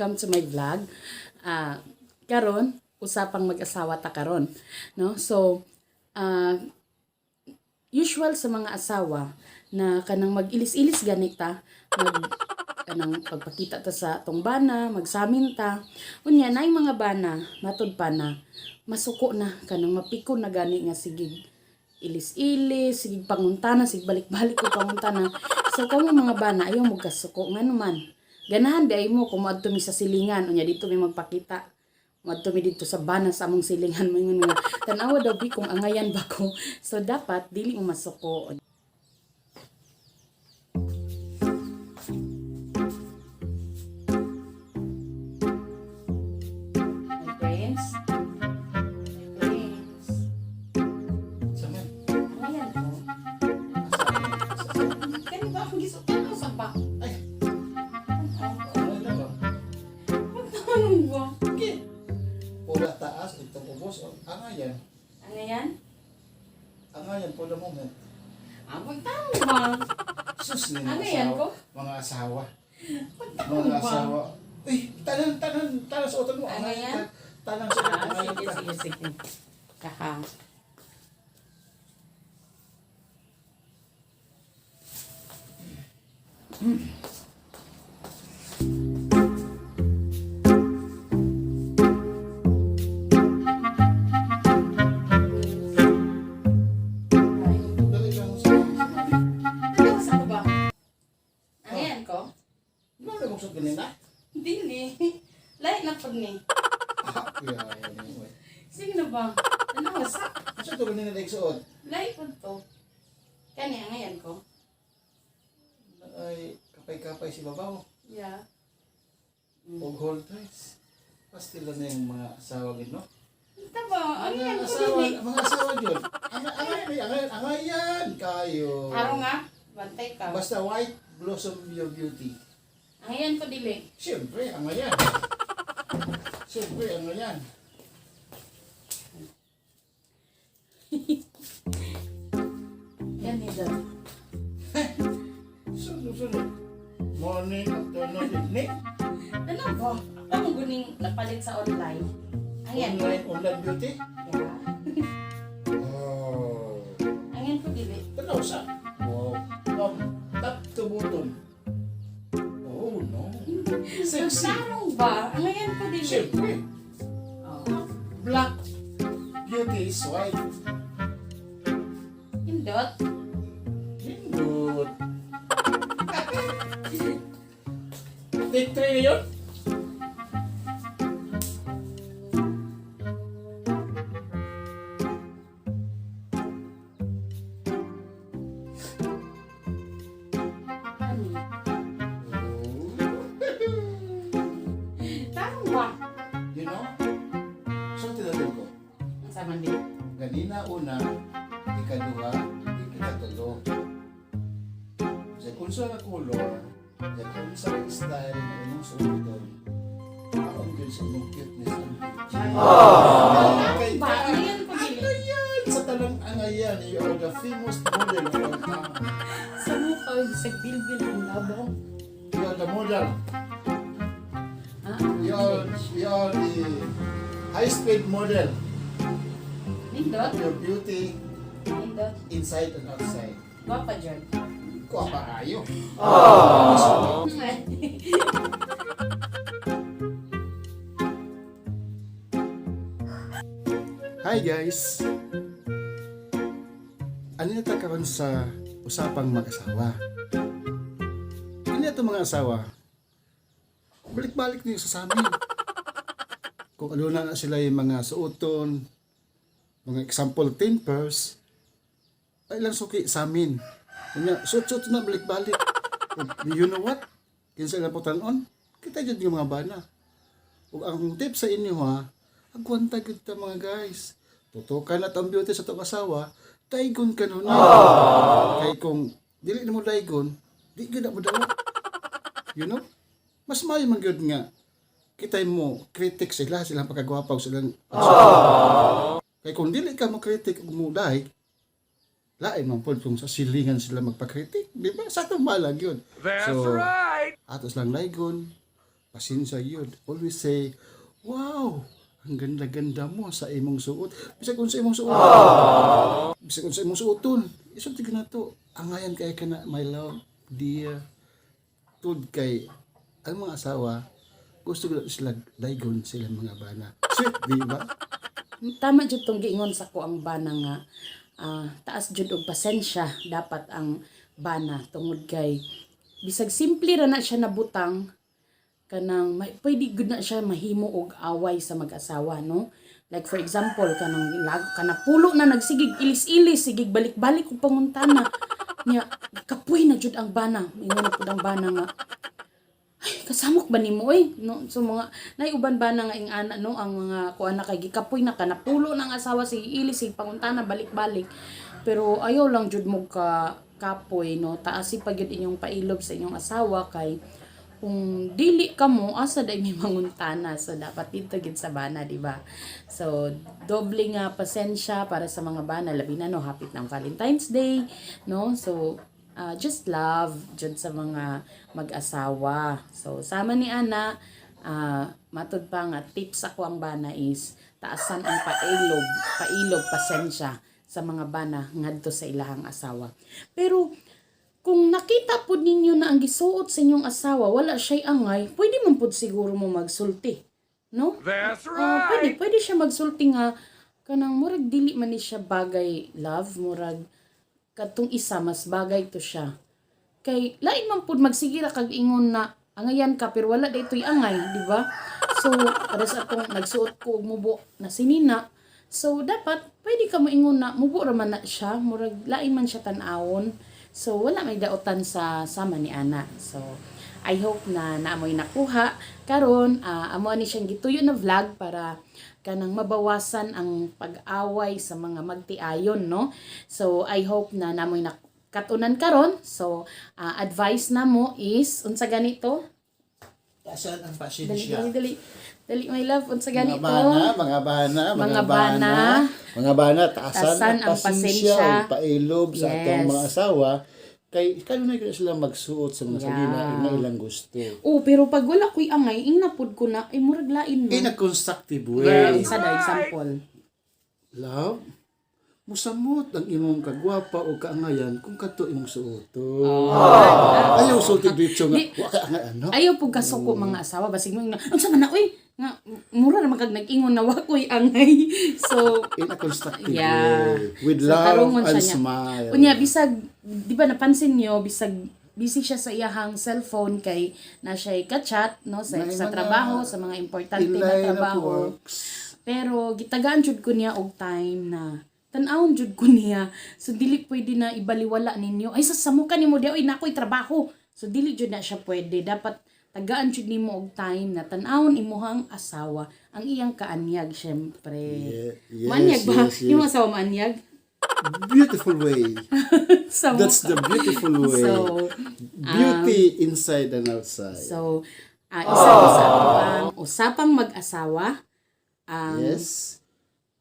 Welcome to my vlog. Karon, usapang mag-asawa ta karon, no? So, usual sa mga asawa na kanang mag-ilis-ilis gani ta, mag kanang pagpakita ta sa atong bana, magsamin ta. Unya naay mga bana, matud pa na masuko na, kanang mapikon na gani nga sige ilis-ilis, sige panguntana, sige balik-balik ko panguntana. So kamo mga bana, ayaw mo kasuko ngano man. Ganahan di ay mo kung moadto mi sa silingan, unya dito mi magpakita. Moadto mi dito sa bana sa among silingan, moingon nga tan-awa daw bi kung angayan ba ko. So dapat dili mo masuko. My friends. My friends. Saman. Angayan ko. Kani ba akong gisutan o sa ba? Ay, ano na ba? Ano ba? Okay. Pula taas, itong ubos. Oh, angayan. Angayan? Angayan for the moment. Ah, pagtanong ba? Sus, ni Ano yan ko? Mga asawa. Pagtanong Mga ba? asawa. Uy, tanan, tanan, tanan sa utan mo. Ano yan? Tanan sa utan. Ah, Angayan sige, ka. sige, sige. Kaha. Dali lang sa. Ano sa ko ba? Angayan ko? Ano na magsod ganina? Dili. Lahi na pud ni. Ah, yeah, anyway. Sige na ba? Ano sa? Ano to ganina na igsuot? Lahi pud to. Kani angayan ko? Ay, kapay-kapay si babaw. Yeah. Og hold tights. Pastila na yung mga asawa gid, no? Ito ba? Ano yan Mga ko asawa, dili? mga asawa yun. Angayan, angayan, angayan kayo. Araw nga, bantay ka. Basta white blossom your beauty. Angayan ko dili. Siyempre, angayan. Siyempre, angayan. Yan ni Dad. Sunod, sunod. Morning, afternoon, evening. Ano ba? Ako guning napalit sa online. Angayan ko. Online, online beauty. Yeah. Oh. Angayan ko dili. Tanaw sa. Wow. From top to bottom. Oh, no. Sexy. Sarong ba? Angayan ko dili. Siyempre, Oh. black beauty is white. Indot. Hindot. Take three na yun? Ano? Tarong ba? You know? So, tinatawag ko. Ang sama din. Ganina una, ikaduha, ikatulo. Sa unsa nga color, sa unsa nga style na imong suoton, akong gyud sa imong cuteness and beauty. Kay Ba? Angayan ko dili. Angayan! Sa tanang angayan, you are the famous model of our town. Sa mukha, sa bilbil ang labaw. You are the model. Ah, You are the high-speed model. Nindot. Your beauty Nindot. inside and outside. Gwapa dyan. Kuha pa kayo. Hi guys! Ano na ta karon sa usapang mag-asawa? Ano ito mga asawa? Balik-balik niyo sa amin. Kung ano na na sila yung mga suoton, mga example, 10 pairs, ay lang suki sa amin. Kanya, suot-suot na balik-balik. You know what? Kinsa ilang po tanon? Kita dyan yung mga bana. Ug ang tip sa inyo ha, agwanta gud ta mga guys. Tutukan na ang beauty sa itong asawa, daigon ka nun. Kay kung dili na mo daigon, di gud na mo dawat. You know? Mas maayo man gyud nga kita mo critic sila silang pagkagwapa ug silang. Kay kung dili ka mo critic ug mo daig, lain man pod kung sa silingan sila magpa-critic, di ba? Sa atong malag yun. That's So, right. atos lang laygon. Pasensya yun. Always say, "Wow, ang ganda-ganda mo sa imong suot." Bisag unsa imong suot. Bisag unsa imong suoton. Isulti ka na to. Angayan kay ka na, my love, dear. Tud kay ang mga asawa, gusto ko sila daygon sila mga bana. Sweet, di ba? Tama jud tong giingon sa ko ang bana nga taas jud og pasensya dapat ang bana tungod kay bisag simple ra na siya nabutang, kanang may, pwede gud na siya mahimo og away sa mag-asawa, no? Like for example, kanang lag kana pulo na nagsigig ilis-ilis, sigig balik-balik og pangutana niya, kapoy na jud ang bana. Ingon na pud ang bana nga, "Ay, kasamok ba nimo oy?" no? So mga nay uban ba na nga ing ana, no, ang mga kuan na kay gikapoy na kana pulo ng asawa, sige ilis, sige pangutana balik-balik. Pero ayaw lang jud mo ka kapoy, no? Taasi pa gyud inyong pailob sa inyong asawa kay kung dili ka mo, asa day may manguntana? So dapat dito gid sa bana, di ba? So doble nga pasensya para sa mga bana, labi na, no, hapit ng Valentine's Day, no? So just love jud sa mga mag-asawa. So sama ni ana, matud pa nga tips ako ang bana is taasan ang pailob, pailob, pasensya sa mga bana ngadto sa ilahang asawa. Pero kung nakita po ninyo na ang gisuot sa inyong asawa, wala siya'y angay, pwede man pud siguro mo magsulti. No? That's Pwede, pwede siya magsulti nga, kanang murag dili man ni siya bagay, love, murag katong isa mas bagay to siya. Kay lain man pud magsige ra kag ingon na angayan ka pero wala daytoy angay, di ba? So, para sa atong nagsuot ko og mubo na sinina, so dapat pwede ka moingon na mubo ra man na siya, murag lain man siya tan-awon. So wala may daotan sa sama ni ana. So I hope na naamoy nakuha karon, amo ani siyang gituyo na vlog para kanang mabawasan ang pag-away sa mga magtiayon, no? So I hope na namoy nakatunan karon. So advice namo is unsa ganito? Taasan ang Dali, pasensya. dali, dali. Dali, my love, unsa Mga ganito? bana, mga bana, mga Mga bana, bana. mga bana, taasan, Taasan ang ang pasensya, pasensya. o pailob sa atong mga asawa kay kanunay kaya sila magsuot sa mga sarili nga ilang gusto. Oh, pero pag wala ko'y angay, ingna pud ko na, ay murag lain In man. a constructive way. Unsa daw example? Love, musamot ang imong kagwapa o kaangayan kung kadto imong suoton. Ayaw sulti diretso nga, Di- wa ka angay ano? Ayaw pud kasuko mga asawa basig mo nga unsa man na oy nga mura ra man kag nag-ingon na wa ko'y angay. So In a constructive way. With So, love tarungon and siya niya. smile. Unya bisag di ba napansin niyo bisag busy siya sa iyahang cellphone kay na siya ka-chat, no, sa, May sa mga trabaho, sa mga importante In na line of trabaho. works. Pero gitagaan jud ko niya og time na tan-awon jud ko niya. So dili pwede na ibaliwala ninyo. "Ay, sa samukan nimo di oy, nakoy trabaho." So dili jud na siya pwede. Dapat tagaan jud nimo og time na tan-awon imuhang asawa ang iyang kaanyag syempre. Yes, Maanyag ba? yes. Imong asawa maanyag? Beautiful way. Sa That's the beautiful way. So, beauty inside and outside. So, isa to sa ang usapang mag-asawa, ang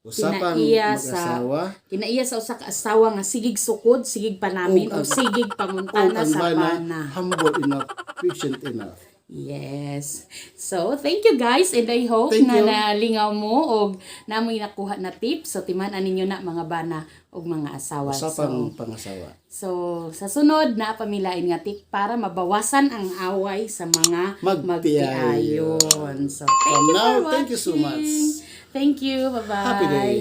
Usapang kinaiya sa mag-asawa. kinaiya sa usa ka asawa nga sigig sukod, sigig panamin Og o ang- sigig Og panguntana ang sa bana, bana. humble enough, patient enough. Yes. So, thank you guys and I hope Thank na you. nalingaw mo og namoy nakuha na tips. So, timan-an ninyo na mga bana og mga asawa. Usapang So, pangasawa. so sa sunod na pamilain nga tip para mabawasan ang away sa mga Magtiayon. magtiayon. So, thank For you now, for thank you so watching. much. Thank you. Bye-bye. Happy day.